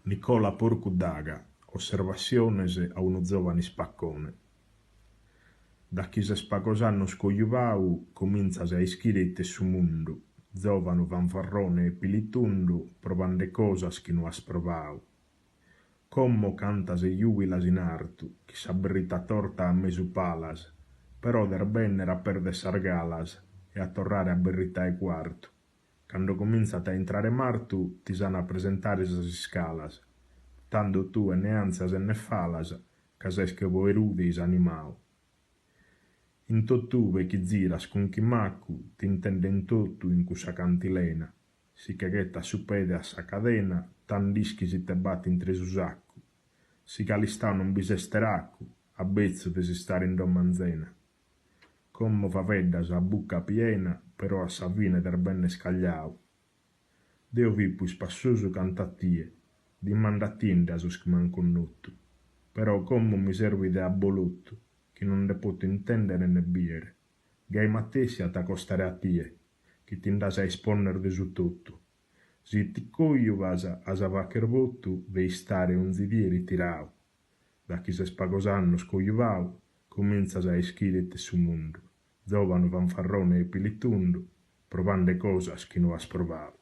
Nicola Porcu Daga, Osservassiones a unu zovanu ispaccone. Da chi ses pagos annos cojubadu comintzas a ischire it'est su mundu, zovanu fanfarrone e pilitundu provande cosas chi no as provadu. Como cantas e jubilas in artu, chi sa berritta torta a mesu palas, però des benner a perder sas galas e a torrare a berritta 'e quartu. Cando comintzat a intrare martu ti s'an a presentare sas iscalas, tando tue ne antzias e ne falas ca ses che boe rude isanimadu. In totube chi ziras conchimaccu t'intenden totu in cussa cantilena, si che ghettas su pede a sa cadena tand'ischis ite b'at intr'e su saccu, si galu istadu non bi ses teraccu a betzu des istare in domo anzena. Como faveddas a bucca piena però a sa fine des benner cagliadu. Deo fipo ispassosu cant'a tie, dimandatinde a sos chi m'an connottu, però como mi servit de abbolottu chi non nde poto intendere ne biere, gai matessi at a costare a tie, chi ti nd'as a isponner de su totu. Si ti cojubas as a fagher votu de istare onzi die ritiradu, da chi ses pagos annos cojubadu comintzas a ischire it'est su mundu, zovanu fanfarrone e pilitundu, provande cosas chi no as provadu.